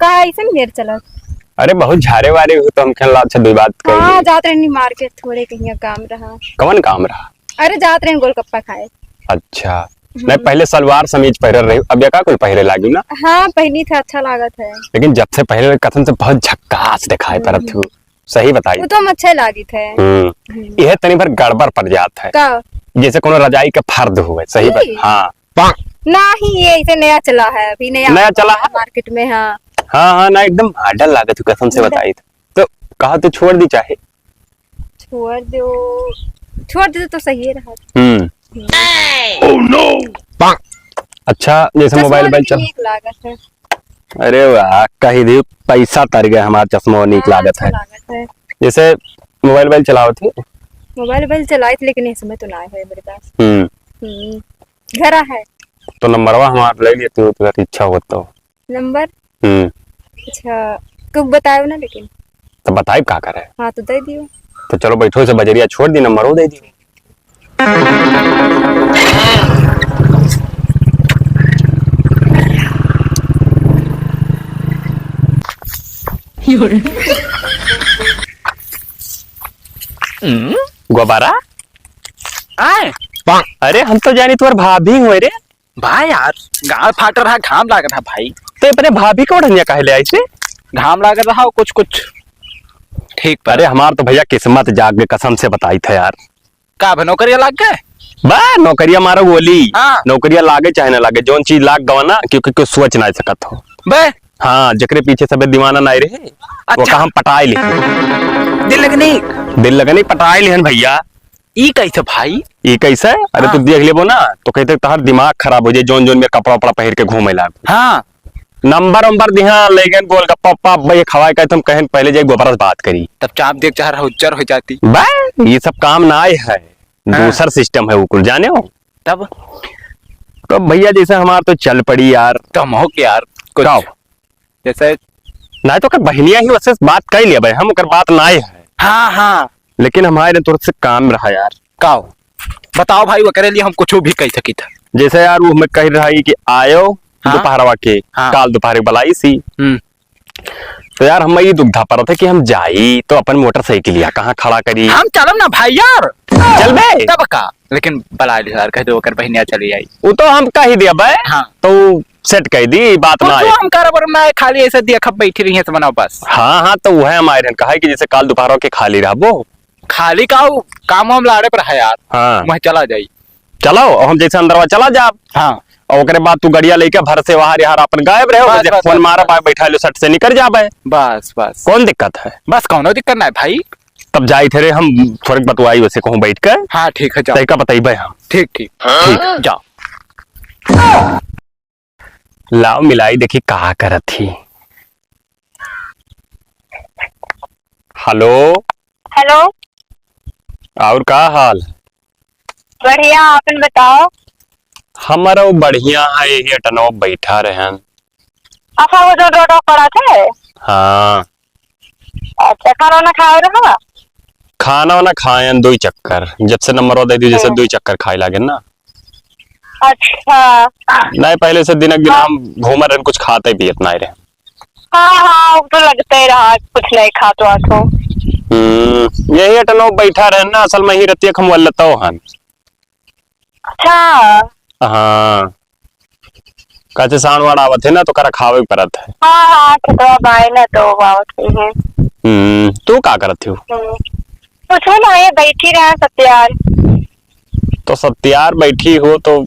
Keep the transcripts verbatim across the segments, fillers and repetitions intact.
का ऐसे मेर चलत? अरे, बहुत झारे वारे हो तो हम खेल अच्छा दुई बात कही। हाँ, जात रहनी market, थोड़े कहीं काम रहा। कवन काम रहा? अरे, जात रहनी गोलगप्पा खाए। अच्छा। हम्म। नहीं, पहले सलवार समीज पहिरल रही, अब ये का कुल पहिरे लागी ना? हाँ, पहनी था, अच्छा लागत है। लेकिन जब से पहिरे, कसम से बहुत झक्कास दिखाई पड़त हम्म। हो। सही बताई। वो तो हम अच्छे लागित है। हम्म। हम्म। यह तनी भर गड़बड़ पड़ जात है। का? जैसे कोनो रजाई के फर्द हुए, सही बात। ई? हाँ। नहीं, ये ऐसे नया चला है, अभी नया नया चला है? Market में, हाँ। हाँ, हाँ, ना, एकदम model लागत हो, कसम से हम्म। बताई। तो कहा तो छोड़ दी चाहे। छोड़ दो, छोड़ दे तो सही रहा। हम्म। हम्म। Oh no! अच्छा, जैसे चश्मा mobile वोबाइल लेकिन चल- नीक लागत है। अरे वाह, कही दी, पैसा तर गया हमार, चश्मा नीक हाँ, लागत अच्छा है। लागत है। जैसे mobile वोबाइल चलावत ही? Mobile वोबाइल चलाइत, लेकिन इस समय तो ना है मेरे पास। हम्म। हम्म, घरा है। तो नंबरवा हमार ले लिए तू, अगर इच्छा हो तो। नंबर? हम्म। अच्छा, तू बतायो ना लेकिन। तो बताई का करे? हाँ, तो दे दियो। तो चलो बैठो, से बजरिया छोड़ दी, नंबरो दे दियो। गोबारा? आए। अरे, हम तो जानी तुम्हार भाभी हुए रे। भाई यार, गाल फाट रहा, घाम लाग रहा भाई। तो अपने भाभी को ओढ़निया काहे ले आई से? घाम लाग रहा हो कुछ कुछ। ठीक पर। अरे हमार तो भैया किस्मत जाग गए, कसम से बताई था यार। का अब नौकरिया लाग गए? बा, नौकरिया मारो गोली। हाँ। नौकरिया लागे चाहे ना लागे, जौन चीज लाग गवा ना, क्योंकि कोई सोच ना सकत हो। बे। हाँ, जकरे पीछे सबे दीवाना नाई रहे, वो अच्छा। का हम पटाए ले। दिल लगनी। दिल लगनी पटाए लेहन भैया। ई कैसे भाई? ई कैसे? अरे हाँ। तू देख लेबो ना, तो कहते तहार दिमाग खराब हो जाए, जौन जौन में कपड़ा उपड़ा पहिर के घूमे लाग। हाँ। नंबर उम्बर दिहा, लेकिन गोलगप्पा उप्पा, अब ये खवाए का तुम कहें पहले जाए गोबरा से बात करी। तब चाप देख चाह रहा उज्जर हो जाती। बे, ये सब काम ना आए है, हाँ। दूसर system है वो कुल, जाने हो? तब? तो भैया जैसे हमार तो चल पड़ी यार। तो हम हो के यार, कुछ का हो? जैसे ना तो ओकर बहिनिया ही वैसे बात कर लिया भाई, हम ओकर बात ना आए है। हाँ, हाँ। लेकिन हमारे तोर से काम रहा यार। का हो? बताओ भाई, ओकरे लिए हम कुछ भी कह सकी था। जैसे यार वो हमें कह रहा है कि आयो हाँ। दोपहरवा के, हाँ। काल दोपहर के बुलाई सी। हम्म। तो यार हम ये दुविधा पर थे कि हम जाई तो अपन मोटरसाइकिल या कहाँ खड़ा करी? हम चलब ना भाई यार। चल बे। तब का? लेकिन बुला ली यार, कह दो ओकर बहिनिया चली आई। वो तो हम कह ही दिया बे। हाँ। तो set कह दी, बात ना कुछ आए। हम करब ना, खाली ऐसे देखब बैठी रही है, बनाओ बस। हाँ, हाँ, तो वह हमारे कहा है कि जैसे काल दोपहर के खाली रहबो। खाली का हो, काम वाम लाड़े पर है यार। हाँ। मैं चला जाई। चलो, और हम जैसे अंदरवा चला जाब। हाँ। और ओकरे बाद तू गड़िया लेके भर से बाहर यार अपन गायब रहे, बस, बस, बस, फोन मारा, बस। बैठा लो, सट से निकल जाबे। बस, बस। कौन दिक्कत है? बस, कौनो दिक्कत ना है भाई। तब जाई थे रे, हम थोड़े बतवाई वैसे कहूँ बैठ के। हाँ, ठीक है, जाओ। तय का बताई भाई हम। ठीक, ठीक। ठीक। जाओ। लाओ मिलाई देखी का करत ही। हेलो। हेलो। और का हाल? बढ़िया, आपन बताओ। हमारा वो बढ़िया है, यही अटनवा बैठा रहन। अच्छा, वो जो रोड पर थे? हाँ। अच्छा, खाना वाना खाए रहा? खाना वाना खाएन दुई चक्कर, जब से नंबरवा दे दी, जैसे हम्म। दुई चक्कर खाए लागे ना। अच्छा। नहीं, पहले से दिन एक दिन हाँ। हम घूमर रहन, कुछ खाते पियत नहीं रहे। हाँ, हाँ, वो तो लगते ही रहा, कुछ नहीं खात वात हो। हम्म, यही अटनो बैठा रहन ना, असल में ही रतिया हम वल्लतो हन। अच्छा। हाँ। काचे सावन वाड़ आवत है ना, तो करा खावे के परत है। हाँ, हाँ, खेतवा बाय ना, तो आवत ही है। हम्म, तू का करत हो? हम्म। कुछ ना, ये बैठी रहा सत्यार। तो सत्यार बैठी हो, तो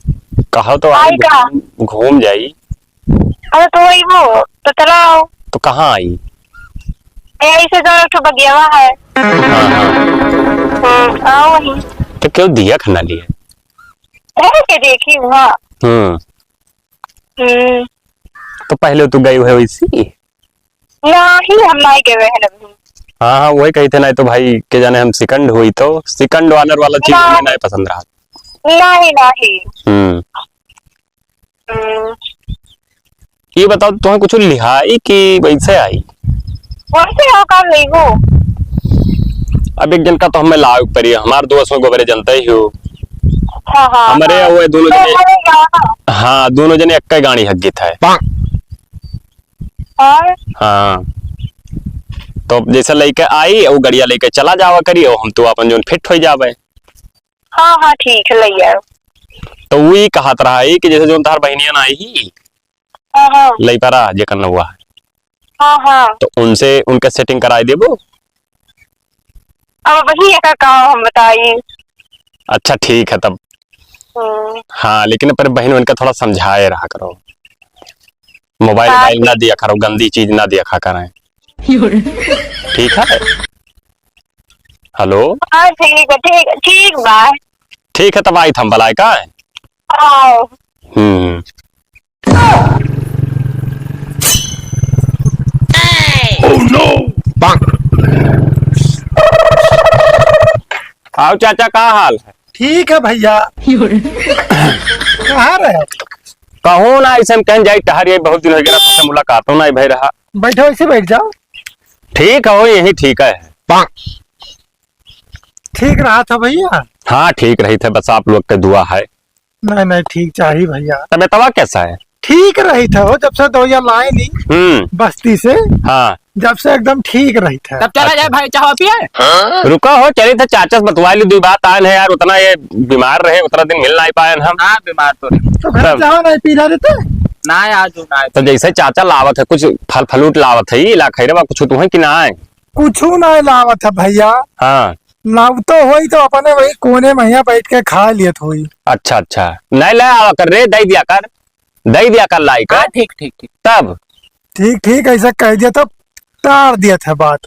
कहो तो आई आई का? घूम, घूम जाई। अरे तो वही वो, तो चला आओ। तो कहाँ आई? ए, ऐसे तो एक ठो बगियावा है। हाँ, हाँ। हम्म, आओ वहीं। तो क्यों दिया खाना लिए? अरे के देखी हुआ। हम्म। हम्म। तो पहले तू गई हुई सी? नहीं, हम नहीं गए हैं अभी। हाँ, हाँ, वही कही थे, नहीं तो भाई के जाने हम सिकंड हुई तो, सिकंड ऑनर वाला चीज ना। हमें नहीं पसंद रहा। नहीं, नहीं। हम्म। हम्म। ये बताओ, तुम्हें कुछ लिहाई कि वैसे आई? वैसे आओ, काम नहीं हो। अब एक जन का तो हमें लाग पड़ी, हमार दोस्त में गोबरे जनते ही हो। हाँ, हाँ, हमारे हाँ। वो दोनों तो जने, हमारे यहाँ हाँ, दोनों जने एक ही गाड़ी हक गीत है। हाँ। हाँ। तो जैसे लइके आई, वो गड़िया लइके चला जावा करी, और हम तो अपन जौन fit होइ जावे। हाँ, हाँ, ठीक है, लइ आओ। तो वो ही कहत रहा है कि जैसे जौन तहार बहिनिया ना आई ही, हाँ, हाँ। लइपरा जेकर नौआ है। हाँ, हाँ। तो उनसे, उनका setting कराई देबो। अब वही एकर काम हम बताई। अच्छा, ठीक है तब। हम्म। हाँ, लेकिन अपने बहिन उनका थोड़ा समझाए रहा करो, mobile हाँ, वोबाइल ना ठीक। दिया करो, गंदी चीज ना देखा करें। ठीक है? Hello? हाँ, ठीक है, ठीक, ठीक बा। ठीक है, तब आई थम बलाए का? आओ। हम्म। Oh no! आओ चाचा, का हाल है? ठीक है भैया। कहाँ रहे? कहूँ ना, ऐसे हम कहीं जाई टहर, ये बहुत दिन हो गया, आपसे मुलाकातों ना भई रहा। बैठो, ऐसे बैठ जाओ। ठीक है, हो यही ठीक है। ठीक रहा था भैया? हाँ, ठीक रही थे, बस आप लोग के दुआ है। नहीं, नहीं, ठीक चाहिए भैया। तबीयतवा कैसा है? ठीक रही था हो, जब से दवाइयाँ लाए नी हम्म। बस्ती से, हाँ। जब से एकदम ठीक रही था। तब चला जाए अच्छा। भाई, चाहो पिए? हाँ। रुका हो, चली थे चाचा से बतवा ली, दो बात आन है यार, उतना ये बीमार रहे, उतना दिन मिल नहीं पाए हम। हाँ, बीमार तो रहे। तो घर तब। जाओ नहीं, पी रहे थे। ना, आज ना। तो जैसे चाचा लावत है, कुछ फल फ्रूट लावत है, ला खैरवा कुछ तुम्हें कि ना है? कुछ ना लावत है भैया। हाँ। लावतो होई तो अपने वही कोने में यहाँ बैठ के खा लियत होई। अच्छा, अच्छा। नहीं ले आवा कर रे, दे दिया कर, दे दिया कर लाई कर। हाँ, ठीक, ठीक, ठीक। तब? ठीक, ठीक, ऐसा कह दिया तो टार दिया था बात।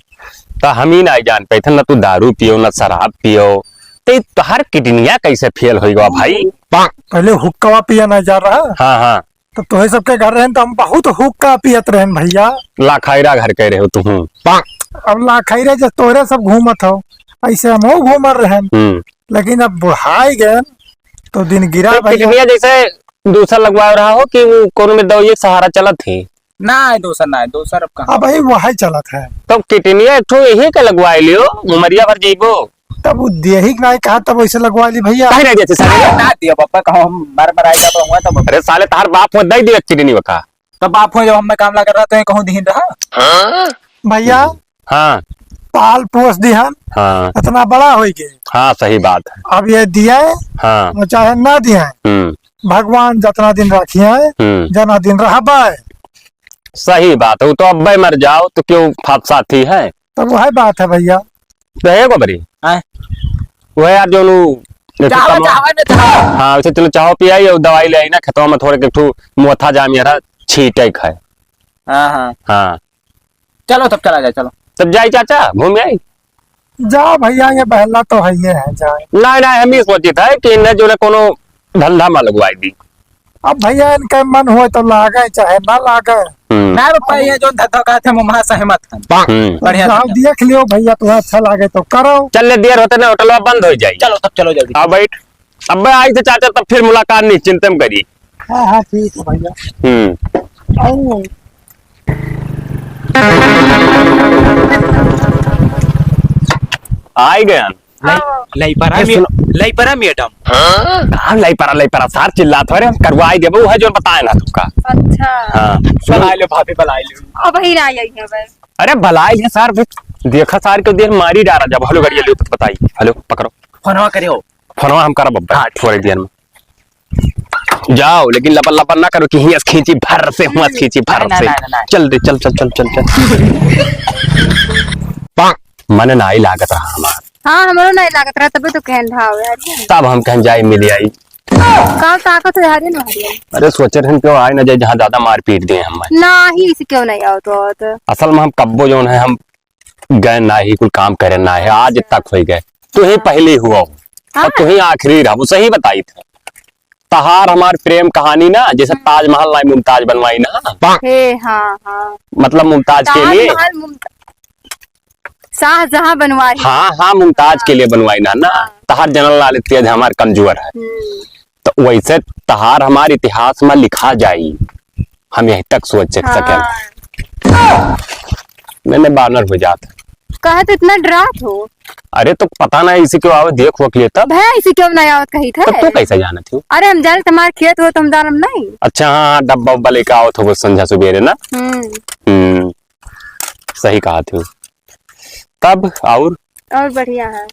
तो हम ही नहीं जान पाए थे, ना तू दारू पियो, ना शराब पियो, तो ये तोहार किडनिया कैसे फेल होई गवा भाई? पहले हुक्का पिया ना जा रहा। हाँ, हाँ। तो तोहे सबके घर रहन तो हम बहुत हुक्का पियत रहन भैया। लाखैरा घर के रहे हो तुहूँ। अब लाखैरा जब तोरे सब घूमत हो, ऐसे हमहू घूमत रहन। हम्म। लेकिन अब बुढ़ाई गए तो दिन गिरा तो भैया। किडनिया जैसे दूसर लगवा रहा हो कि वो कोनो में दवाई सहारा चलत है? ना है दूसर, ना है दूसर, अब कहाँ? अब भाई वही चलत है। तो किडनिया एक ठो यही के लगवा लियो, उमरिया भर जइबो। तब वो देही के नाई कहा, तब वैसे लगवा ली भैया। काहे नहीं देते साले? अरे ना दिया बापा, कहूँ हम मर मराई जात हुआ तब। अरे साले, तार बाप हो दे दियो एक किडनी बका। तब बाप हो जब हमें काम ला कर रहा तो ये कहूँ दीन रहा। भैया, हाँ। पाल पोस दिहन, हाँ। इतना बड़ा होई गए। हाँ, सही बात है। अब ये दिए, हाँ। और चाहे ना दिए, हम्म। भगवान जितना दिन रखिए, हम्म। जना दिन रहबे। सही बात है, वो तो अब्बे मर जाओ तो क्यों फात साथी है? तब वही बात है भैया। तो है को बरी? हाँ। वह यार जो नु-, चाहो, कमवा-, चाहो, ने चाहो। हाँ, उसे चलो चाहो पियाई और दवाई ले आई ना, खेतवा में थोड़े के ठू मोथा जाम यार छीटे खाए। हाँ, हाँ। हाँ। चलो तब चला जाए, चलो। तब जाई चाचा, घूम आई। जा भैया, ये बहला तो है, ये है, जाए। नहीं, नहीं, हम ही सोचित है कि इन्हें जो है कोनो धंधा में लगवाई दी। अब भैया इनका मन होए तो लागे, चाहे ना लागे। हम्म। नहीं बापा, ये जो धंधा कहते हैं, हम वहाँ सहमत हैं। हम्म। बढ़िया जाओ, धंधा। देख लियो भैया, तुम्हें अच्छा लागे तो करो। चल ले, देर होते ना, होटलवा बंद हो जाई। चलो, तब चलो जल्दी। हाँ, बैठ। अब मैं आई थे चाचा, तब फिर मुलाकात निश्चिंत में करी। हाँ, हाँ, ठीक है भैया। हम्म। आओ। आई गया। लई-, हाँ। लईपरा ए, मे-, सुनो। लईपरा मैडम। हाँ? कहाँ लईपरा, लईपरा? सार चिल्लात हो रे, हम करवाई देबो, वो है जो बताए ना तुमका। अच्छा। हाँ। बुलाई लो भाभी, बुलाई लो। अब ही ना आई है बस। अरे बुलाई ले सार, भी देखा सार के देर मारी डारा जब। हेलो, करिए, लो तो बताइए। हेलो, पकड़ो। फोनवा करे हो। फोनवा हम करब अब, हाँ, ठीक थोड़ी है। देर में। जाओ, लेकिन लबर लबर ना करो कि हियाँ से खींची भर से, हुआँ से खींची भर नहीं, से। नहीं, नहीं, नहीं। चल दे, चल, चल, चल, चल, चल। मने नाई लागत रहा हमार। हाँ, हमरो नाई लागत रहा, तबे तो कहन भाव यार। तब हम कहन जाई मिल आई। का ताकत है हरियन हरियन। अरे सोचे रहन क्यों आए ना जाए जहाँ ज्यादा मारपीट दिए हम। ना ही इसे क्यों नहीं आओ तो, तो। असल में हम कब्बो जौन है हम गए ना ही कुल काम करे ना है, आज तक हो गए। तू ही हाँ। पहली हुआ हो हाँ। और तू ही आखिरी रहा, वो सही बताई थे। तहार हमार प्रेम कहानी ना, जैसे हम्म। ताजमहल ना मुमताज बनवाई ना। हे, हाँ, हाँ। मतलब मुमताज के लिए। ताजमहल मुमता-, शाहजहां बनवाई। हाँ, हाँ, मुमताज हाँ। के लिए बनवाई ना, ना। हाँ। तहार जनरल नॉलेज तेज है, हमार कमजोर है। हम्म। तो वैसे तहार हमार इतिहास में लिखा जाई। हम यहीं तक सोच सक-, हाँ। सकें। नहीं, नहीं, बानर हो जात। काहे तो इतना डरात हो? अरे तो पता ना इसे क्यों आवत, देख हो के लिए तब। भैया इसे क्यों नहीं आवत कही थे? तो तू कैसे जानत हो? अरे हम जाने तुम्हारे खेत हो तो हम जानम नहीं। अच्छा हाँ, डब्बा उब्बा लेके आवत हो संझा सुबेरे ना। हम्म। हम्म, सही कहा थी। तब और? और बढ़िया है।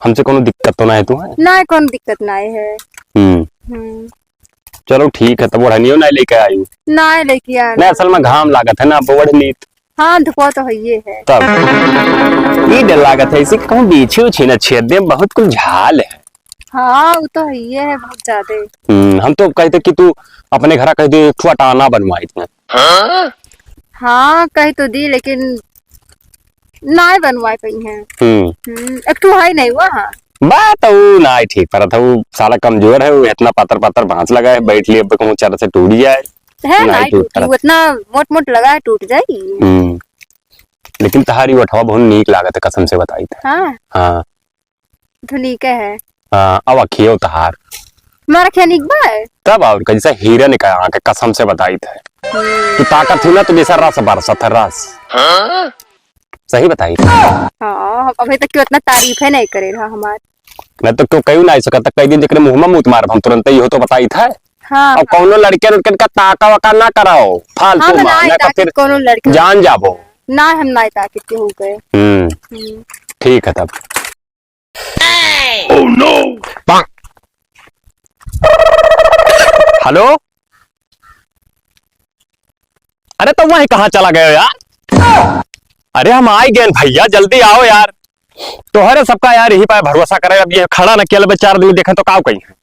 हमसे कोनो दिक्कत तो ना है तुम्हें? ना, कोनो दिक्कत ना है। हम्म। हम्म। चलो ठीक है, तब ओढ़नियो ना लेके आयु। ना लेके आ। नहीं, असल में घाम लागत है ना, अब ओढ़ लीत। हाँ, धुपवा तो है ये है। तब ई डर लागत है, इसे कहूँ बीछी उछी न छेद दे, बहुत कुल झाल है। हाँ, वो तो है ये है, बहुत ज्यादा। हम्म, हम तो कहते कि तू अपने घरा कह दे, एक ठो अटाना बनवाई दे। हाँ, कही तो दी, लेकिन नाय बनवाए पई हैं। हम्म। हम्म, एक ठो है नहीं हुआ, हाँ। बात ऊ नाय ठीक परत है, ऊ साला कमजोर है, ऊ इतना पातर पातर बांस लगा है, बैठ लिए अब कहूँ चर से टूट जाए। है नाय नाय टूट टूटी, परत। ऊ इतना मोट मोट लगा है, टूट जाई। हम्म। लेकिन तहारी ओठवा बहुत नीक लागत है, कसम से बताई थे। हाँ। हाँ। तो नीके है। हाँ, अब अखियो तहार। हमारा क्या नीक बा? तब और का, जैसे हीरा निकल आके, कसम से बताई थे। हम्म। तू ताकत ही ना, तो जैसा रस बरसत है, रस। हाँ? सही बताई थे। हाँ, अभी तक क्यों इतना तारीफ है नहीं करे रहा हमार। मैं तो क्यों कहूँ ना सकता, कई दिन जेकरे मुँह में मूत मारब हम तुरंत ही, हो तो बताई थे। हाँ, अब हाँ। कौनो लड़के उड़के का ताका वाका ना कराओ, फालतू हाँ, में, ना ना तो ताकि फिर कौनो लड़के जान जाबो। ना, हम ना ताकि केहू के। हम्म। हम्म। ठीक है तब। Oh no! हेलो, अरे तो वहीं कहाँ चला गए यार? अरे हम आई गए भैया, जल्दी आओ यार। तोहरे सबका यार यही पाए भरोसा करे, अब ये खड़ा न किया, चार आदमी देखे तो का कही है?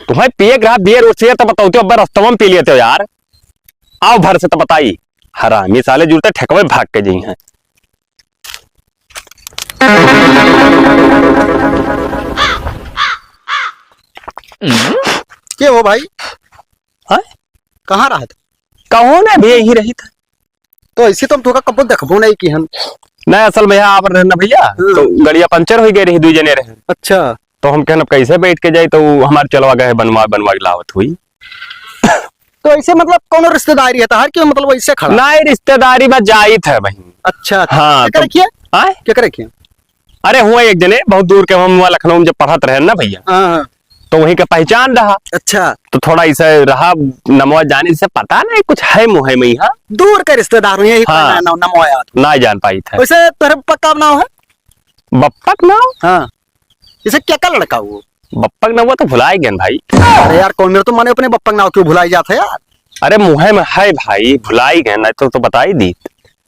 तुम्हें पिए के रहा बियर उठ से तो बताओ, अब रस्तवा में पी लेते हो यार। आओ भर से तो बताई, हरामी साले जुड़ते ठेकवे भाग के जी हैं। के हो भाई? हाँ? कहाँ रहत? कहूँ ना भी यही रही था। तो ऐसे तो हम तोका कबो देखबो नहीं की हम। नहीं, असल में यहाँ आवर रहे ना भैया, हम्म। तो गड़िया पंचर हो गई रही, दो जने रहे। अच्छा। तो हम कहन अब कैसे बैठ के जाई, तो हमारे चलवा गए बनवा, बनवा के लावत हुई। तो ऐसे मतलब कौनो रिश्तेदारी है तहार कि मतलब ऐसे खड़ा? नहीं, रिश्तेदारी में जाइत है बहिन। अच्छा, अच्छा। हाँ, केकर तो रखिए? आय? केकर रखिए? अरे हुआ एक जने बहुत दूर के, हम हुआ लखनऊ में जब पढ़त रहे ना भैया, हाँ, हाँ। तो वहीं का पहचान रहा। अच्छा। तो थोड़ा इसे रहा, नमवा जाने से पता नहीं कुछ है मुँह में यहाँ। दूर के रिश्तेदार हुए, यही हाँ। पहचान ना, नमवा याद। ना जान पाई थे। वैसे तोहरे पक्का नाम है? बप्पक नाम? हाँ। इसे क्या का लड़का वो? बप्पक नाम वो तो भुलाई गए भाई। अरे यार, कौन मेरे तो मने अपने बप्पक नाम क्यों भुलाई जात है यार? अरे मुँह में है भाई, भुलाई गए, नहीं तो, तो बता ही दी।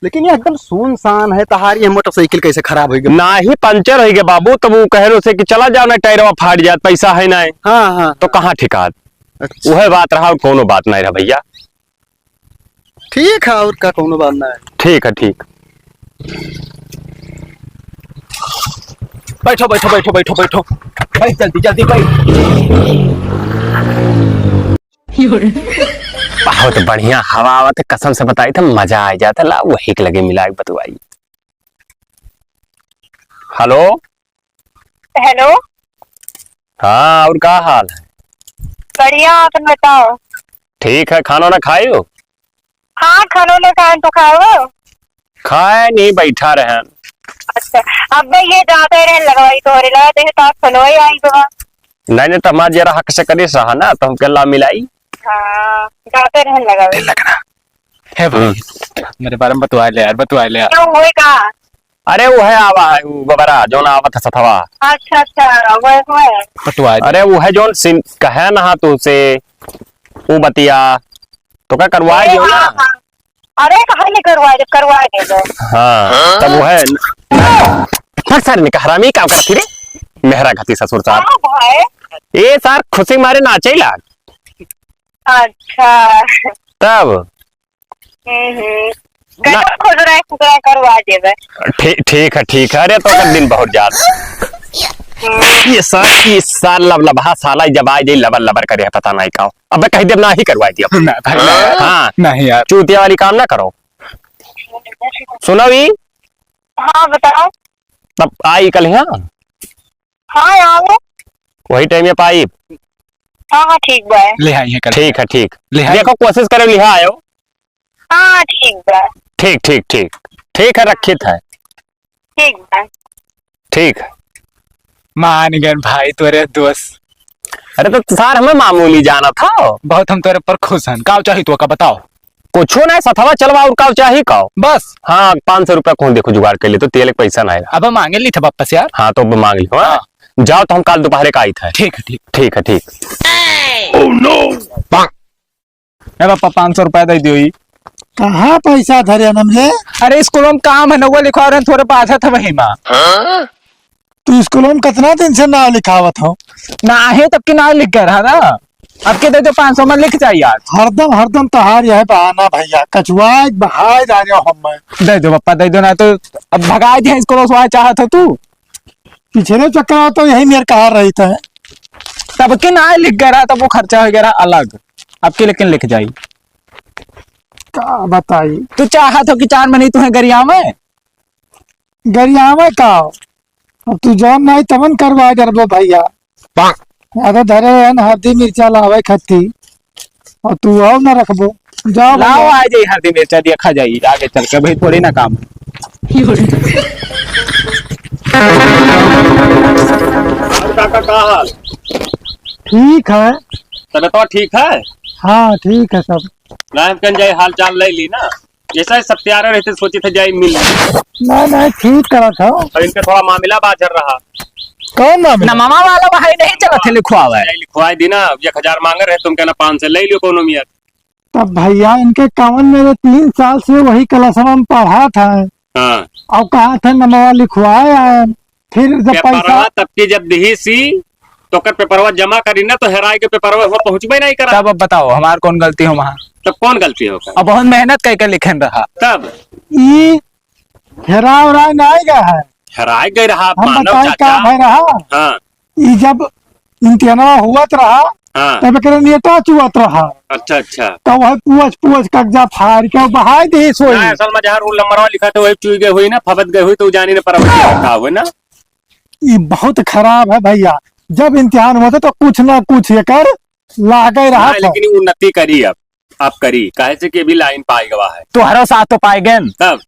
लेकिन ये एकदम सुनसान है, तहारी ये मोटरसाइकिल कैसे खराब हो गई? ना ही पंचर हो गया बाबू, तब वो कह रहे से कि चला जाओ ना, टायरवा फाट जात, पैसा है ना। हाँ, हाँ। तो कहाँ ठिकात? अच्छा। वह बात रहा और कोनो बात नहीं रहा भैया। ठीक है, और का, कोनो बात ना है। ठीक है, ठीक। बैठो, बैठो, बैठो, बैठो, बैठो। बैठ, जल्दी, जल्दी बैठ। बहुत बढ़िया हवा आवत है, कसम से बताई था, मजा आ जाता। ला, वही के लगे मिला के बतवाई। हेलो। हेलो। हाँ, और का हाल है? बढ़िया, अपन बताओ। ठीक है, खाना वाना खाए हो? हाँ, खाना वाना खाए तो खाओ। खाए नहीं, बैठा रहे। अच्छा, अब ये जाते रहे लगवाई तोहरे लगा, तो ये तो आप फोनवा ही आई तो। नहीं, नहीं, तो हमार जरा हक से करिस रहा ना, तो हम के ला मिलाई। हाँ, जाते रहे लगावे। लग रहा। हे भाई, हम्म। मेरे बारे में बतवा ले यार, बतवा ले यार। क्यों, हुए का? अरे, वो है आवा है, वो गोबरा, जौन आवत है सथवा। अच्छा, अच्छा, वो है, वो है। बतवा दे। अरे, वो है जौन सिन-, कहे ना तुझसे, वो बतिया, तो का करवा अरे, दियो ना? हाँ, हाँ। अरे, कहाँ नहीं करवा दे, करवा दे दो। हाँ, तब वो है न-, हट सारे निका हरामी, काम करती रे, मेहरा घती ससुर सार। हाँ, भाई। ए सार, खुशी मारे नाचे लाग। अच्छा। तब? हम्म, हम्म। ना। गजब खुश रहे, खुश रहे, करवा देबे। ठीक, ठीक है, ठीक है। अरे, तो कर दिन बहुत ज्यादा। हम्म। ये सार, ये सार लबलबहा साला जब आ जाई, लबर लबर करे, पता नहीं का। अबे कह दे, ना ही करवाई दिया। ना भाई, ना यार। हाँ। नहीं यार। चूतिया वाली काम ना करो। सुनो ई। हाँ, बताओ। तब आई कल, हाँ? हाँ, आओ। वही टाइम में पाई। हाँ, हाँ, ठीक बा। ले आई है कल। ठीक है, ठीक। ले आई। देखो, कोशिश करे, लिहा आयो। हाँ, ठीक बा। ठीक, ठीक, ठीक। ठीक है, रखित है। ठीक बा। ठीक है। मान गए भाई तोरे दोस्त। अरे तो सार हमें मामूली जाना था। बहुत हम तोरे पर खुश हन। काव चाही तो का बताओ। कुछो ना, सथवा चलवा और काव चाही काव। बस। हाँ, पाँच सौ रुपया कौन देखो जुगाड़ कर ले, तो तेल के पैसा ना आएगा। अब मांगे ली था वापस यार। हाँ, तो अब मांग लियो, हाँ? हाँ। जाओ, तो हम काल दोपहरे का आई था। ठीक है, ठीक। ठीक है, ठीक। ए बापा, पाँच सौ रुपया दे दियो ई। कहाँ पैसा धरे नम रे? अरे, स्कूलों में काम है, नौवा लिखवा रहे हैं, थोड़े बाधा था वही में। तू स्कूलों में कितना दिन से नाव लिखावत हो? ना है, तब की नाव लिख गए रहा ना। अब के दे दो पाँच सौ में लिख जाई आज। हरदम, हरदम तहार यह बहाना भैया, कचुआ बहाय जा रहे हो हम। दे दो पप्पा, दे दो, ना तो अब भगा दिया स्कूलों से, वहाँ चाहत हो तू। पिछले चक्कर तो यही मेरे कहा रही था। तब के ना लिख गया रहा, तब वो खर्चा हो गया रहा अलग। अब के लेकिन लिख जाई। का बताई? तू चाहत हो कि चार महीने तुम्हें गरियावे? गरियावे का? अब तू जौन नहीं तमन करवा डरबो भैया। अरे धरे हन हरदी मिर्चा लावे खत्ती। और तू आओ ना रखबो। जाओ लाओ, भैया। आ जाई हरदी मिर्चा, देखा जाई आगे चल के, भाई थोड़ी ना काम। और काका का हाल? ठीक है। तबीयत ठीक है? हाँ, ठीक है सब। ना हम कन जाए हाल चाल ले ली ना, जैसा ही सब तैयार रहते सोचे थे जाए मिल। नहीं, नहीं, ठीक करा था। और इनका थोड़ा मामला बाजर रहा। कौन मामला? नमवा वाला भाई नहीं चलत है, लिखवावे। जाए लिखवाए दी ना, एक हजार मांगे रहे, तुम कहना पाँच सौ ले लियो कोनो मियाँ। तब भैया इनके कवन मेरे तीन साल से वही क्लासवा में पढ़ा था। हाँ। और कहा था नमवा लिखवाए आए, फिर जब पेपरवा पैसा तब की जब दिही सी, तो ओकर पेपरवा जमा करी ना, तो हेराए के पेपरवा हुआ पहुँचबे नहीं करा। तब अब बताओ, हमार कौन गलती हो वहाँ? तब कौन गलती हो? अब बहुत मेहनत करके लिखन रहा। तब? ई हेरा उरा नहीं गया है। हेराए गए रहा हम मानव बताई चाचा। का भय रहा? हाँ। ई जब इम्तिहानवा हुआ तो रहा, हाँ। तब एकरे नेटा चुअत रहा। अच्छा, अच्छा। तो वह पुअच पुअच कागजा फाड़ के बहाई दे सोई। ना, असल में जहाँ रोल नंबरवा लिखा था, वही चुई गए हुई ना, फबत गए हुई, तो जानी ना पर का हुए ना। ई बहुत खराब है भैया, जब इम्तिहान होता तो कुछ ना कुछ एकर लागे रहा ना, था। लेकिन ई उन्नति करी अब, अब करी, काहे से कि अभी लाइन पाए गवा है। तोहरो साथ तो पाए गए। तब?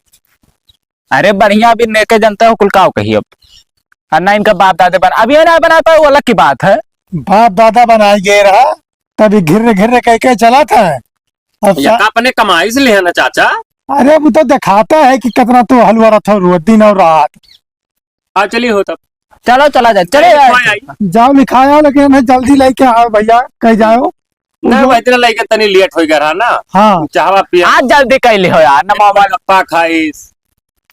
अरे बढ़िया, अभी नेके जनता हो कुल काव कही अब। और ना इनका बाप दादे बना, अभी ना बना पाए, वो अलग की बात है। बाप दादा बनाए गए रहा, तभी घिर्र घिर्र कह के चला था। अब या सा- का अपने कमाई से लिया ना चाचा? अरे वो तो दिखाता है कि कितना तो हलवा रहा था रोज दिन और रात। आ चलिए हो तब। चलो चला जाए, चले नहीं, यार। कोई आई। जाओ लिखाया, लेकिन हमें जल्दी लेके आओ भैया, कहीं जाओ। ना, वो इतना लेके तनी लेट हो गया रहा ना। हाँ। चाहवा पिया। आज जल्दी कर ली हो यार, नमवा वाला। गप्पा खाइस,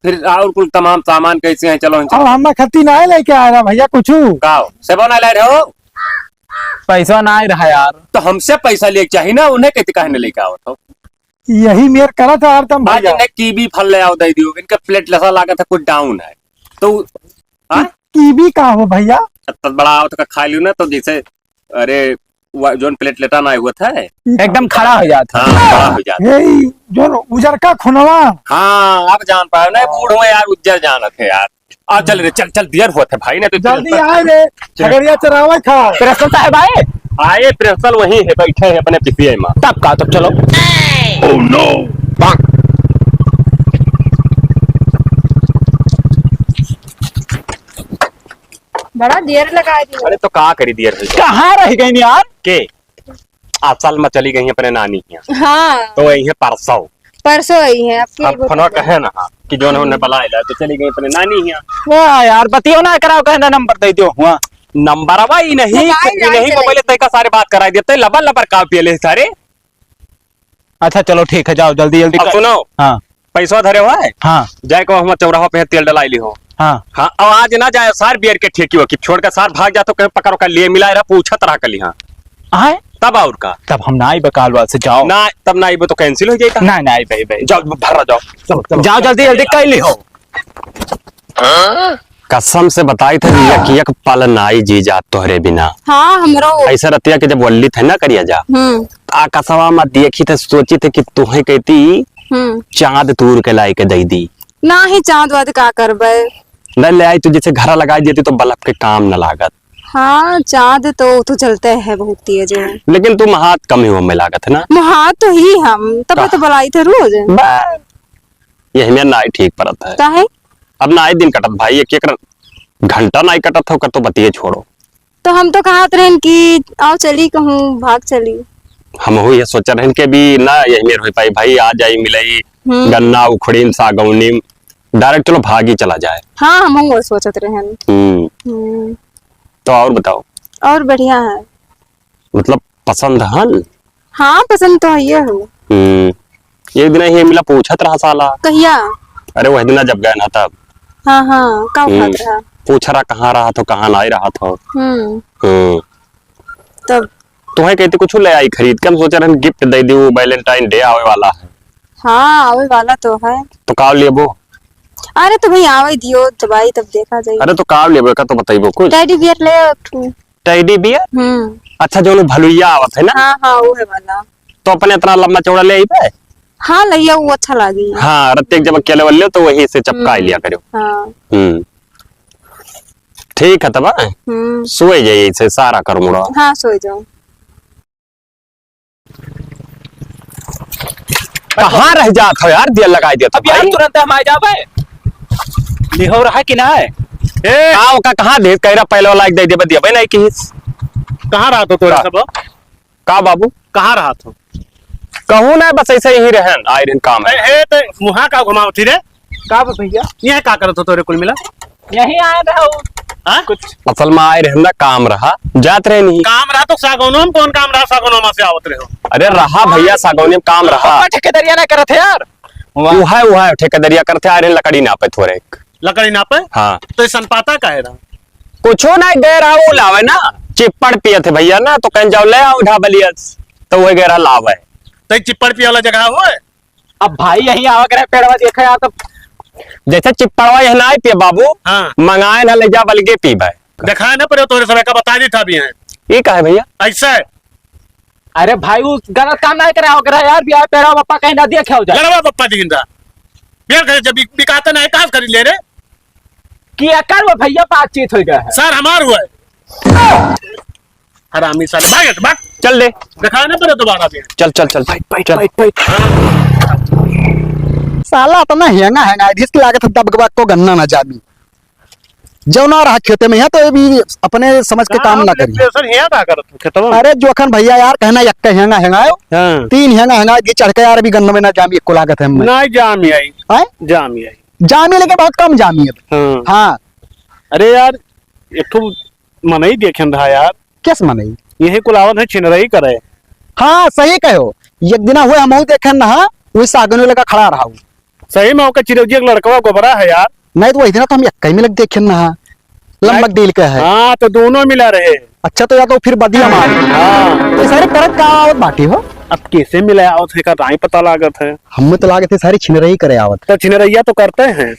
फिर और कुल तमाम सामान कैसे हैं, चलो हम अब हम खत्ती ना लेके आ रहा भैया कुछ। का हो? सेबो ना ले रहे हो? पैसा ना रहा यार। तो हमसे पैसा लेके चाहिए ना, उन्हें कहते काहे न लेके आवत हो? यही मेर करत है हरदम आज भैया। इन्हें कीवी फल ले आओ, दे दियो, इनका प्लेट लसा लागत है, कुछ डाउन है। तो, हाँ? कीवी का हो भैया? तब बड़ा आवत का खा लियो ना, तो जैसे, अरे, वा-, जोन प्लेटलेटा ना हुआ था, एकदम खड़ा हो जात है। हाँ, खड़ा हो जात है। हे, जो उजर का खुनवा। हाँ, अब जान पाए ना, बूढ़ हुए यार, उज्जर जानत है यार। आ, चल रे, चल, चल, देर होत है भाई, ना तो जल्दी चल। आए रे, चल। खगड़िया चरावे खा। प्रिंसिपल साहब आए? आए, प्रिंसिपल वहीं है, बैठे हैं अपने पीसीआई में। तब का, तब चलो। Oh no! बड़ा देर लगा दी। अरे तो का करी देर है? कहाँ रह गई यार? के? असल में चली गई अपने नानी हियाँ। हाँ। तो वही है परसों। परसों आई है, अब के अब बोल फोनवा रहे? कहे ना कि जो उन्हें बुलाए ला, तो चली गई अपने नानी हियाँ। वाह यार, बतियो ना कराओ, कहे ना नंबर दे दियो हुआ। नंबरवा ही नहीं, तो काहे कि नहीं जाए चले? मोबाइल तय का सारे बात कराई देते, लबर लबर का पिए ले सारे। अच्छा चलो ठीक है, जाओ जल्दी जल्दी अब कर। सुनो। हाँ। पैसा धरे हुआ है? हाँ। जाए को हम चौराहा पे तेल डलाई ली हो। हाँ। हाँ, अब आज ना जाए, सार बियर के ठेकी वकी छोड़ के सार भाग जा तो कहीं पकड़ कर लिए मिला रहा, पूछत रहा कली हाँ। आए? तब और का? तब हम ना आइबे कालवा से, जाओ। ना, तब ना आइबे तो cancel हो जाएगा। ना, ना आइबे, आइबे। जाओ, भर रहा जाओ। चलो, चलो, जाओ, चलो, जल्दी, चलो, जल्दी चलो। कर ली हो। कसम से बताई थे, एक, एक पल नाई जी जात तोहरे बिना। हाँ, हमरो। ऐसा रतिया के जब वल्ली थे ना करिया जा, हम्म। आ कसवा में देखी थे, सोची थे कि तोहे कहती हम्म। चाँद तूर के लाई के दई दी। ना ही चाँद वाद का करबे? न ले आई तो जैसे घरा लगाई देती तो बल्ब के काम न लागत। हाँ, चाँद तो, तो जलते है बहुत तेज है। लेकिन तू महात कम ही हो में लागत है ना? महात तो ही हम, तब का? तो बुलाई थे रोज। बस। यही में नाई ठीक परत है। काहे? अब नाई दिन कटत भाई, एक एक घंटा नाई कटत हो, कर तो बतिये छोड़ो। तो हम तो कहत रहन कि आओ चली कहूँ, भाग चली। हमहू ये सोच रहन कि अभी ना यही मेर हो पाई भाई, आ जाई मिलई, हम्म। गन्ना उखड़ीम, सागौनीम, direct चलो भागी चला जाए। हाँ, हमहू वो सोचत रहन। हम्म। हम्म। तो और बताओ। और बढ़िया है। मतलब पसंद हन? हाँ, पसंद तो है ही हो। हम्म। एक दिन ही मिला पूछत रहा साला। कहिया? अरे वह दिन जब गए ना तब। हाँ, हाँ, का हम्म। बात रहा? पूछ रहा कहाँ रहा थो, कहाँ नाई रहा थो। हम्म। हम्म। तब? तुम्हें कहते कुछ ले आई खरीद के, हम सोचे रहन gift दे दियो, Valentine Day आवे वाला है। हाँ, आवे वाला तो है। तो का लेबो? अरे तो भाई आवे दियो, जब आई तब देखा जाई। अरे तो का लेबो, का तो बताइबो कुछ? Teddy bear ले आओ एक ठो। Teddy bear? हम्म। अच्छा, जो भलुइया आवत है ना? हाँ, हाँ, वो है वाला। तो अपने इतना लंबा चौड़ा ले आइबे? हाँ, लइया, वो अच्छा लागी। हाँ, रत्ते जब अकेले वाले तो वही से चपका हम्म। लिया करो। हाँ। हम्म। ठीक है तब, हाँ? हम्म। सोए जाइए इसे सारा कर मुड़ा। हाँ, सोए जाओ। कहाँ रह जात हो यार, दिया लगाई देता अब यार भाई। तुरंत हम आ जाबे। लिहो रहा कि ना है? ए! का ओका कहाँ दे, कह रहा पहले वाला एक दे देबे, दिया भाई नहीं किस। कहाँ रहा तो तोरा का? सब? का बाबू? कहाँ रहा तो? कहूँ ना, बस ऐसे ही रहन, आए रहन काम है। ए, ए, ते मुहा का घुमावत ही रे? का बा भैया? यह का करत हो तोरे कुल मिला? यहीं आए रहा हूँ। हाँ? कुछ असल में आए रहन ना, काम रहा, जात रहे नहीं। काम रहा तो सागौनो में कौन काम रहा, सागौनो में से आवत रहे हो? अरे रहा भैया, सागौनी में काम रहा। पप्पा ठेकेदारिया ना करत है यार। वाह। वो है, वो है, ठेकेदारिया करते आ रहे, लकड़ी नापे थोड़े एक। लकड़ी नापे? हाँ। तो ये सनपाता का है रहा? कुछो ना, गए रहा वो लावे ना, चिप्पड़ पिए थे भैया ना, तो कहीं जाओ ले आओ ढाबलिया से, तो वही गए रहा लावे। तो ये चिप्पड़ पिए वाला जगह हो है? अब भाई यहीं आवा करे, पेड़वा देखे यार, तब जैसे चिप्पड़वा यह ना पिए बाबू, हाँ। मंगाए ना ले जा, बल्कि पीबे। दिखाए ना पड़े, तोरे समय का बता दी था अभी हैं। ये का है भैया? ऐसा है। अरे भाई, वो गलत काम ना करे, हो करे यार, बिया पेड़वा बप्पा कहीं ना देखे हो जाए। लड़वा बप्पा दिखिंदा। बिया करे जब बिक-, बिकाते ना है, कहाँ से खरीद ले रे? कि अकर वो भैया बातचीत हो गया है। सर हमार हुआ है। हरामी साले, भाग, भाग। चल दे। दिखाए ना पड़े दोबारा भी। चल, चल, चल। बैठ, बैठ, चल। बैठ, बैठ। साला इतना हेंगा हेंगा है, जिसकी लागत है दबकबा को गन्ना ना जामी। जो ना रहा खेते में है तो ये भी अपने समझ के काम ना करी। प्रेशर हेंगा का करत हो खेतवा में? अरे जोखन भैया यार, कहना यक्का हेंगा हेंगा है। हाँ। तीन हेंगा हेंगा जी चढ़ के यार, अभी गन्ना में ना जामी, एको लागत है हमें। ना जामी आई। हैं? जामी आई। जामी लेकिन बहुत कम जामी है। हाँ। हाँ। अरे यार, एक ठो मनई देखेन रहा यार। किस मनई? यही कुल आवत है छिनरई करे। हाँ, सही कहो। एक दिना हुए हमहू देखेन रहा, वही सागनो लगा खड़ा रहा हूँ। सही में ओकर चिरौजिया के लड़कवा गोबरा है यार। नहीं तो वही दिना तो हम यक्का ही में लग देखेन रहा। लंबक नहीं। डील के है। हाँ, तो दोनों मिला रहे। अच्छा, तो या तो फिर बदिया मार। हाँ। तो सारे परत का आवत बाटी हो? अब कैसे मिले आवत है का नाई पता लागत है। हमें तो लागत है सारी छिनरई करे आवत। तो छिनरैया तो करते हैं।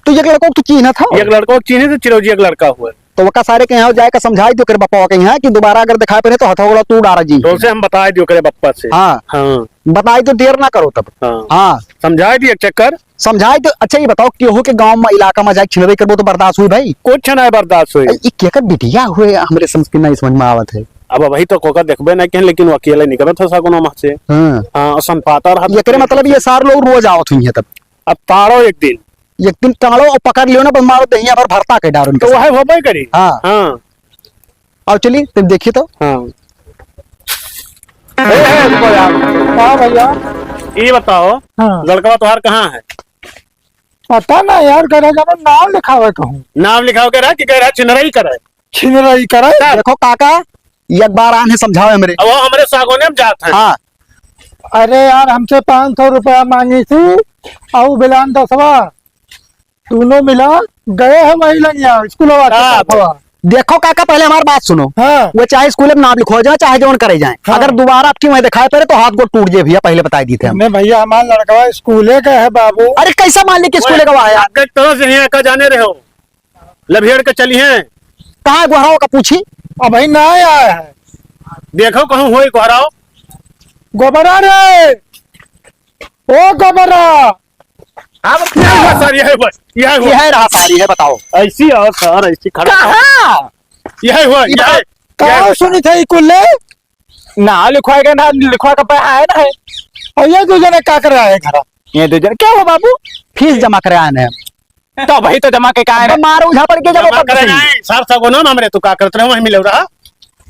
तो एक लड़को तू चीन्हत हो? एक लड़को चीन्हे से चिरौजिया के लड़का हुआ। तो वका सारे के यहाँ जाए का समझाई दियो करे बप्पा के यहाँ कि दोबारा अगर दिखाई पड़े तो हथौड़ा तू डारा जी। तो उसे हम बताई दियो करे बप्पा से। हाँ। हाँ। बताई तो देर ना करो तब। हाँ। हाँ। समझाई दियो एक चक्कर। समझाई तो, अच्छा ये बताओ, केहू के गाँव में, इलाका में जाए छिनरई करबो तो बर्दाश्त हुई भाई? कुछ ना बर्दाश्त हुई। ई केकर बिटिया हुए, हमरे समझ के नहीं समझ में आवत है। अब वही तो कोका देखबे नहीं केहन, लेकिन वो अकेले निकलत है सागुन वहाँ से। हाँ। हाँ, और सनपाता रहा। एकरे मतलब ये सार लोग रोज आवत हुई है तब। अब ताड़ो एक दिन। एक दिन ताड़ो और पकड़ लियो ना, बस मारो दहिया भर भरता के डारो इनके तो साथ। वह होबे करी। हाँ। हाँ। आओ चली, तुम देखी तो। हाँ। ए, ए, रुको यार। हाँ भैया। ये बताओ, हाँ। लड़कवा तुम्हार कहाँ है? पता ना यार, गैरा जानो नाम लिखावे कहूँ। नाम लिखावे के रहा कि गैरा छिनरई करे? छिनरई करे? तब? देखो काका, एक बार आन है समझाओ हमरे। अब वो हमरे सागोने में जात है। हाँ। अरे यार, हमसे पाँच सौ रुपया मांगी थी, और बिलान दसवा, दोनों मिला गए हैं वही लंगिया, स्कूलवा के हाँ, पासवा। देखो काका, पहले हमारी बात सुनो। हाँ। वो चाहे स्कूल में नाम लिखवा जाए, चाहे जौन करे जाए, हाँ। अगर दोबारा आपकी वहीं दिखाई पड़े तो हाथ गोड़ टूट जाए भैया, पहले बताई दी थे हम। नहीं भैया, हमारा लड़का स्कूले का है बाबू। अरे कैसा मान ली कि स्कूले का वहाँ है? आप देख तरह से यहाँ का जाने रहे हो, लभियड़ के चली हैं। कहाँ है गोहराओ का पूछी? अबही ना आया है। देखो कहूँ होई गोहराओ। गोबरा रे, ओ गोबरा। हाँ, बस यही हुआ सर, यही हुआ, यही हुआ। यह रहा सारी है, बताओ। ऐसी और सर, ऐसी खड़ा। कहाँ? यही हुआ, ये यही, बताओ, कहाँ यही। सुनी थे कुल्ले? ना लिखवाएगा, ना लिखवा के पाया है ना है। और ये दो जने का कर रहा है घर? ये दो जन, क्या हुआ बाबू? फीस जमा करे आए हैं। तो भाई तो जमा के का है? मारो उझापड़ के जमा जमा करे नहीं, सर सगुनम हमरे, तू का करत रहे, वहीं मिले रहा।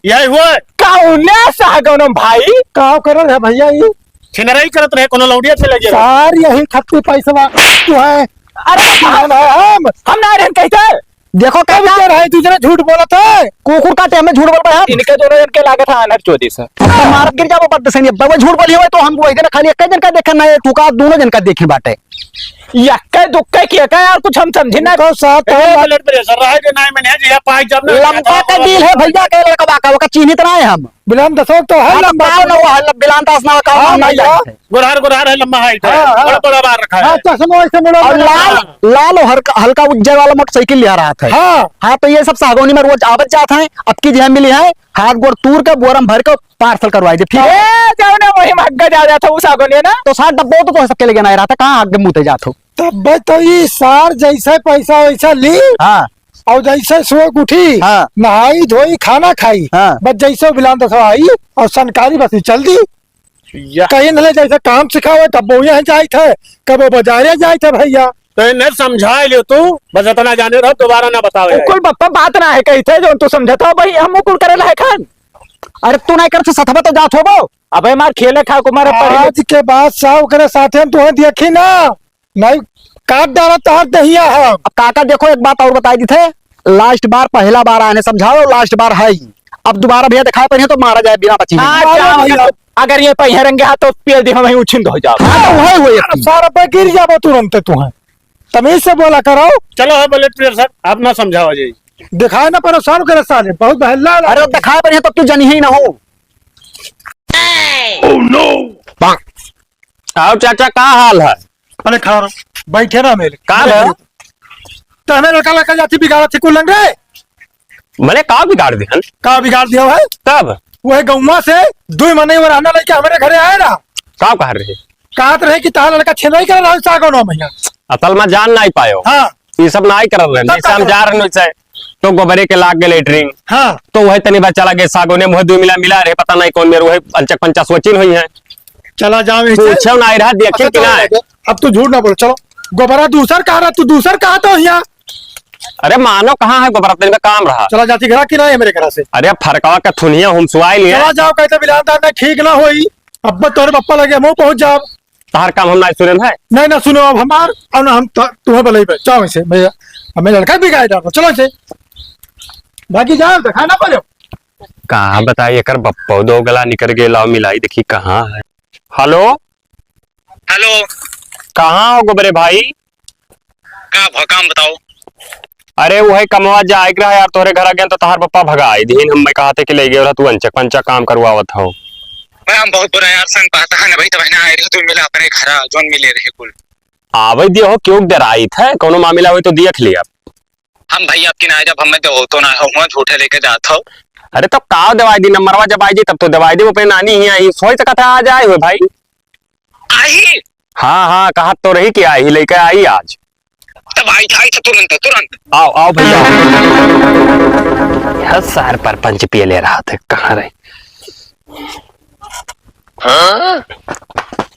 यही हुआ। कौने सगुनम भाई? का करल है भैया ई? छिनराई करत रहे, कोनो लौड़िया से लगे। सर यही खत्ती पैसवा तू है। अरे हम, हम, हम ना रहन कहते। देखो का कब विचार है, तू जरा झूठ बोलत है। कुकुर काटे हमें झूठ बोल रहा है। इनके दोनों जन के लागत है अनर चोदी से। अब मारत गिर जाबो बड्ड सही। अब झूठ बोली हुए तो हम वही दिन खाली एक जन का देखा ना, तू का दोनों जन का देखे बाटे। यक्के दुक्के किए का यार, कुछ हम समझी ना। तो साथ ए, हम blood pressure रहे जे नाई में नहीं, जे पाई जब ना लंबा का डील है भैया, के लड़का बाका, ओका चीन्हित ना है हम। बिलान दसो तो है अब लंबा। का ना वो है, बिलान दस ना का हाँ, ना भैया। जानते। गुरहर, गुरहर है, लंबा height है, हाँ, हाँ। बड़ा, बड़ा बार रखा है। हाँ, चश्मा ऐसे मुड़ा और मुड़ा। लाल, लाल और हल्का, हल्का उज्जर वाला मोटरसाइकिल लिया रहा था। हाँ। हाँ, तो ये सब सागौनी में रोज आवत जात हैं। अब की जो है मिली है, हाथ गोड़ तूर के बोरम भर के parcel करवाई दे, ठीक है? ए, जाओ ना, वही महंगा जा रहा था, उस आगो ने ना। तो सात डब्बो तो, तो सबके लेके ना रहा था, कहाँ आगे मुँह ते जात हो? तब तो ई सार जैसे पैसा वैसा ली हाँ। और जैसे सुबह उठी, हाँ। नहाई धोई, खाना खाई, हाँ। बस जैसे बिलान दसवा आई और सनकारी बस चल दी। या। कहीं न ले जैसे काम सिखावे, कब वो यहाँ जाइत है, कब वो बाजारे जाइत है भैया। तो इन्हें समझा लियो तू, बस इतना जाने रहो, दोबारा ना बतावे। कुल बप्पा बात ना है कही थे, जो तू समझता हो भाई, हम कुल करे लायक हन। अरे तू नहीं करत सथवा तो जात होबो। अबे मार खेले खा को मारे पढ़े। आज के बाद सा ओकरे साथे हम तुहें देखी ना, नहीं काट डाला तहार दहिया हम। अब काका देखो एक बात और बताई दी थे, last बार पहला बार आने समझाओ, last बार है ही। अब दोबारा भैया दिखाई पड़े तो मारा जाए बिना बची। हाँ, मारो जाओ भैया। अगर, अगर ये पहिए रंगे हाथ तो पेल दी हम वहीं उछिंद हो जाओ। हाँ, तो वही, वही। सारा पे गिर जाबो तुरंत तुहें। तमीज से बोला करो। चलो, है blood pressure, आप ना समझावा जाई। दिखाए ना परेशान करे साले, बहुत बहला है। अरे, दिखाए पर तब तू जनी ही ना हो। Oh no! आओ चाचा, का हाल है? अरे खड़ा रहो, बैठे रहो मेरे। का है? तो हमें लड़का लड़का जाती बिगाड़ा थी कुल लंग रे। मने का बिगाड़ दिहन? का बिगाड़ दिया है? कब? वह गौवा से दुई मनई वराना लेके हमारे घरे आए ना। का कह रहे? कहत रहे कि तार लड़का छेदई कर रहा है, सागौन में। असल में जान नहीं पायो। हाँ। ये सब नहीं कर रहे, तब जैसे का हम करे? जा रहे वैसे तो गोबरे के लाग गए लेटरिन। हाँ। तो वह तनी बच्चा लगे सागौने मुँह दुई मिला मिला रहे, पता नहीं कौन मेरे वह अंचक पंचा सोचिन हुई है। चला जाओ इसे। पूछो ना रहा, देखे अच्छा, कि चलो ना। लगे। अब तू झूठ ना बोल, चलो। गोबरा दूसर कहा रहा, तू दूसर कहा तो हिया। अरे मानो कहाँ है गोबरा, तेरे काम रहा। चला जाती घरा कि ना है मेरे घर से। अरे फरकवा का थुनिया हम सुआई लिया। चला जाओ, कहते बिलानदार ना ठीक ना होई। अब तोरे पप्पा लगे मुँह पहुँच जाओ। तहार काम हम ना सुनेन है। नहीं ना सुनो अब हमार, और ना हम त-, तुम्हें बोले बे, जाओ इसे, मैं, हमें लड़का बिगाड़ डालो, चलो इसे। बाकी जाओ, दिखा ना पड़ो। का बताई, एकर बप्पो दो गला निकर गए, लाओ मिलाई, देखी कहाँ है। हेलो। हेलो। कहाँ हो गोबरे भाई? का भा काम बताओ? अरे, वही कमवा जाए के रहा यार, तोहरे घर आ गया तो तहार पप्पा भगाई दीन। हम मैं कहा थे कि ले गए रहा, तू अंचक पंचक काम करवावत हो। भाई, हम बहुत बुरा यार, संग पाता है ना भाई, तब ना आए रहे, तू मिला अपने घर, जोन मिले रहे कुल। आवे दियो हो, क्यों डराई थे, कोनो मामला हुई तो देख लिया। हम भैया आपकी ना, जब हमें दो तो ना हो, हुआ झूठे लेके जात हो। अरे तो का दवाई दी, नंबरवा जब आई जी तब तो दवाई दी, वो अपने नानी ही आई, सोच सकता है आ जाए हुए भाई। आई? हाँ, हाँ, कहा तो रही कि आई, लेके आई आज। तब आई था, आई था तुरंत, तुरंत। आओ, आओ भैया। यह सार परपंच पिए ले रहा था, कहाँ रहे? हाँ?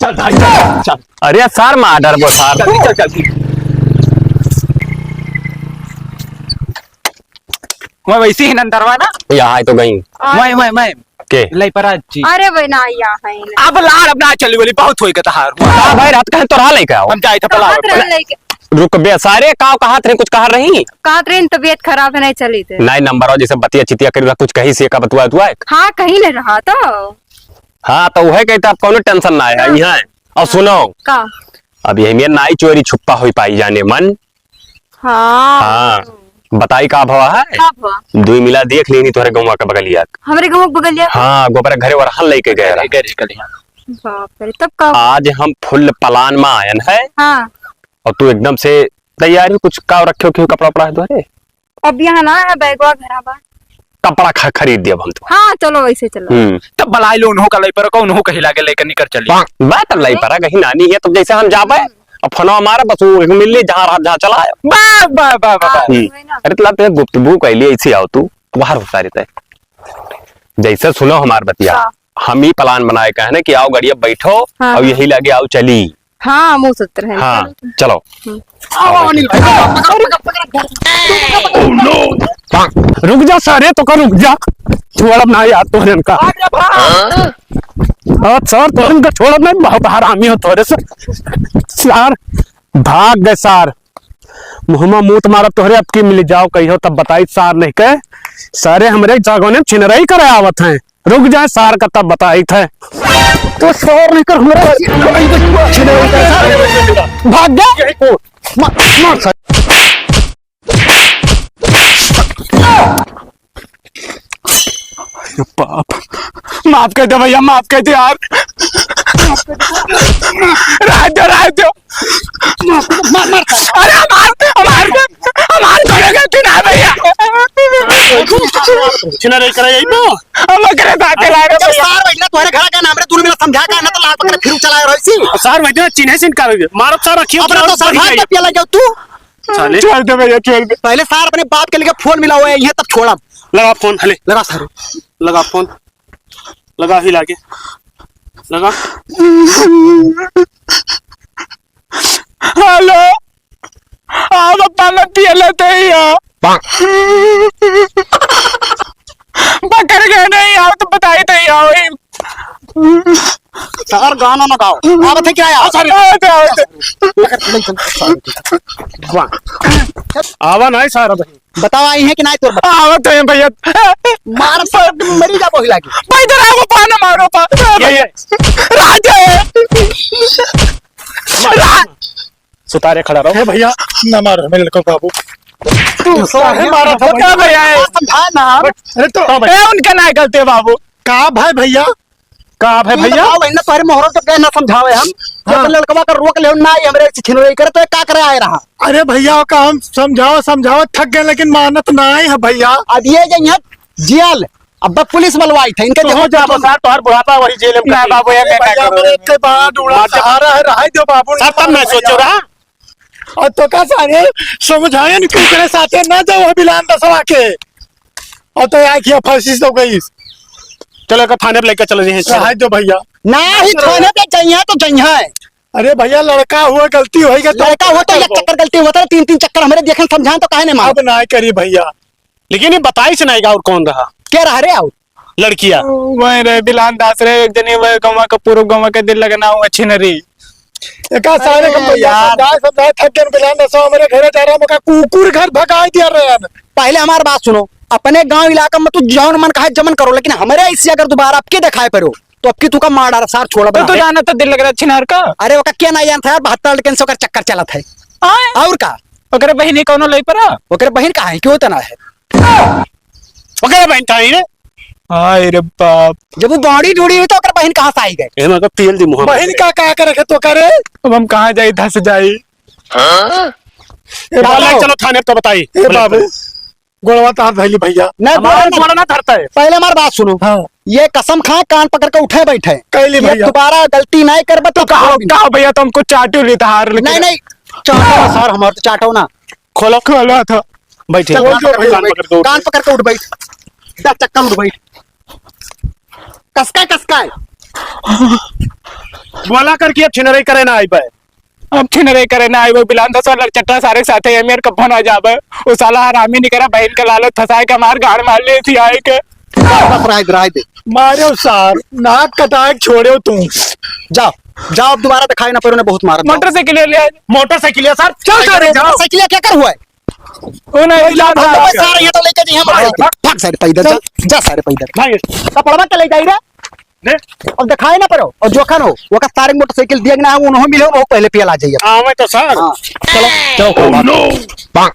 चल भाई, चल, चल। अरे सार, मार डरबो सार। चल, चल, चल। मैं वैसे ही नंदरवा ना। यहाँ आए तो गई। मैं, मैं, मैं। के? लई पर आज जी। अरे भाई ना, यहाँ है ना। अब लाड़ अब ना चली बोली, बहुत होई के तहार। का भाई, रात कहे तोरा लेके आओ। हम जाए थे पलाव कहाँ पे। रह लेके? रुक बे सारे, का कहत रही, कुछ कह रही? कहत रही तबीयत खराब है, नहीं चली थे। नहीं नंबर और जैसे बतिया चितिया करी रहा, कुछ कही से का बतुआ तुआ? हाँ, कहीं नहीं रहा तो। हाँ, तो वह कहते आप कौनो tension ना है, हाँ। यहाँ है। और सुनो। का? अब यही में नाई चोरी छुपा होई पाई जाने मन। हाँ। हाँ। बताई का भवा है? का भवा? दुई मिला देख लेनी तोहरे गौवा के बगलिया। हमरे गौवा के बगलिया? हाँ, गोबर घरे वरहन लेके गए रहा। घरे, घरे, घरे। बाप रे, तब का? आज हम full plan में आयन है। हाँ। और तू एकदम से तैयार हो, कुछ का रखे हो, क्यों कपड़ा उपड़ा है तोहरे? अब यहाँ ना है, बैगवा घरा बा। कपड़ा ख-, खरीद दिया हम तो। हाँ, चलो वैसे चलो। हम्म। तब बलाई लो उन्हों का लई पर, उन्हों कहीं लागे लेकर निकर चली। बा-, बात लई पर कहीं नानी है, तब जैसे हम जाबे, हम्म। अब फोनवा मारे, बस वो मिल ली, जहाँ रहा, जहाँ चला आयो। बा, बा, बा, बा, बा। हाँ, हम्म। वही ना। अरे, तला ते गुप्तगू कैली, ऐसे आओ तू, बाहर हो सारे ते। जैसे सुनो हमार बतिया, हाँ। हम ही plan बनाए का है ना कि आओ गड़िया बैठो, हाँ, और हाँ। यही लागे आओ चली। हाँ, हम सोचत रहे। हाँ, चलो। चलो। हम्म। आओ, अनिल भाई, पकड़, पकड़, पकड़, पकड़। रुक जा सारे, तो का रुक जा। छोड़ब ना यार तोहरे इनका। भाग रे, भाग। हाँ, सर, तोहरे इनका छोड़ब नहीं, बहुत हरामी हो तोहरे से। सार, भाग गए सार। मुँह मा मूत मारब तोहरे, अब की मिल जाओ कहियो तब बताई सार नहीं के। सारे हमरे जागो ने छिनरई करे आवत हैं। रुक जाए सार का तब बताई थे। तो सार नहीं कर हमरे भाग जा। यही को। मार, मार सार। अरे बाप, माफ कर दे भैया, माफ कर दे यार। राज दो, राज दो। मार, मार, मार। अरे हमार, हमार, हमार घरे गलती ना भैया। छिनरई करे यही तो। हम ओकरे साथे लागे जब भैया। सार वही ना तुम्हारे घर का नाम रे, तूने मेरा समझा का ना तो लात पकड़ फिर चला रहा इसी। सार वही ना चिन्हे सिन कर मारो सार रखियो। अपना तो सार हाथ पे पिया लग जाओ तू। साले। छोड़ दे भैया, छोड़ दे। पहले सार अपने बाप के लिए फोन मिला हुआ है, ये तब छोड़ा। लगा फोन, हले। लगा सार। लगा फोन। लगा ही लागे। लगा। हेलो। हाँ, पप्पा, मैं पियले थे ही, हाँ। पकड़ गए नहीं, आओ तो बताई थे, आओ। सार गाना ना गाओ। आवत है क्या यार? आवत है, आवत है। भगवान। आवा नहीं सार अबही। बताओ आई है कि नहीं तोर बता। आवत है भैया। मार सार मरी जा बोही लागी। पैदल आओ पा ना मारो पा। ये, ये। राजे। रा- सुतारे खड़ा रहो। हे भैया, ना मारो, मेरे लड़का बाबू। तू सारे मारा था क्या भैया। भैया है? समझा ना। अरे तो हाँ भाई। ए, उनका ना गलती है बाबू। का भाई भैया? का भाई तू भैया? बताओ भाई ना, तोहरे मोहरो तो गए ना समझावे हम। हाँ। तो लड़कवा का रोक ले ना, ये हमरे से छिनरई करे तो ये का करे आए रहा? अरे भैया, का हम समझाओ, समझाओ, थक गए, लेकिन मानत ना है भैया। अब ये जो यहाँ जेल, अब पुलिस बलवाई थे, इनके तो देखो हो जाबो सार, तोहार बुढ़ापा वही जेल में ना कटे। बाबू, ये अरे क्या भैया, करो? हमरे एक बार डूड़ा मार दे। सहारा है, रहाई दो बाबू। सर, तब मैं सोचो रहा। और तो का सारे समझाए न कि ओकरे साथे ना जाओ बिलान दसवा के। और तो यार किया फंसी तो गई। चलो, एका थाने पे लेके चलो जी। रहाई दो भैया। ना ही थाने पे जइहा तो जइहा है। अरे भैया, लड़का हुआ, गलती होई गई तो लड़का हुआ तो एक चक्कर गलती हुआ था, तीन, तीन चक्कर हमरे देखे समझाएं तो काहे नहीं मानो? अब ना करी भैया। लेकिन ये बताई से नहीं और कौन रहा? क्या रहा रे और? लड़किया। वही रहे, बिलान दास रहे, एक जनी वही गौवा का, पूरा गौवा का दिल लगना हुआ छिनरी। एका सारे अरे का भैया यार। समझाए, समझाए थक गए, बिलान दास हमरे घरे जा रहा, मका कुकुर घर भगाई दिया रहे। पहले हमार बात सुनो, अपने गांव इलाका में तू जौन मन कहे जमन करो, लेकिन हमरे ऐसे अगर दोबारा अब के दिखाई पड़ो, तो अब की तू का मार डारा सार छोड़ा तो बना तू दे। जाना तो दिल लग रहा छिनार का। अरे ओका क्या ना जानता है, बहत्तर लड़कन से ओकर चक्कर चलत है। आय? और का? ओकरे बहिनी कौनो लई परा? ओकरे बहिन कहाँ है? क्यों तना है? ओकरे बहिन कहाँ है रे? हाय रे बाप। जब वो बाड़ी डूड़ी हुई तो ओकर बहिन कहाँ से आई गए? ए, मगर तेल दी मुँह में। बहिन का, का करे के तो करे? अब हम कहाँ जाई, धस जाई। हाँ? ए बाबू। चलो थाने तो बताई। ए बाबू। गोड़वा तार धइली भैया। नहीं, हमार गोड़वा ना। गोड़ ना धरता है। पहले हमार बात सुनो। हाँ। ये कसम खाए, कान पकड़ के उठे बैठे। कैली ये भैया। दोबारा गलती नहीं करबे तो तो कहो, कहो भी नहीं। कहो भैया, तुमको चाटू लेता हार लेके। नहीं, नहीं, चाटो ना सर, हमार तो चाटो ना। खोलो। खोलो तो। बैठे। चल, कान पकड़ के उठ बैठ। कान पकड़ के उठ बैठ। जा, चक्कर उठ बैठ। कसका, कसका है। बोला कर कि अब छिनरई करे ना आइबे। अब छिनरे करे ना आइबे, बिलान दस वाला चट्टा सारे के साथे एम आर कब्बो ना जाबे। उ साला हरामी निकरा बहिन के लालच फंसाए के हमार गाड़ मार ले थी आए के। बस, बस, रहे दे, रहे दे। मारो सार, नाक कटाए के छोड़ो तू। जाओ, जाओ, अब दोबारा दिखाई ना पड़ो, ने बहुत मारा। मोटरसाइकिल ले आए। मोटरसाइकिल है सर, चल सारे, जाओ। मोटरसाइकिल क्या कर हुआ है? ओ नहीं, भाग, भाग, भाग, सारे, ये तो लेके जाइए, हम भाग, भाग। भाग सारे पैदल, जा, जा सारे पैदल। भाग। कपड़वा के ले जाई रे। ने? और दिखाए ना पड़ो, और जोखन हो, वो का सारे मोटरसाइकिल दिया ना, उन्हों मिले, वो पहले पियल आ जाइए। हाँ, मैं तो सर। हाँ, चलो, चलो। Oh, no।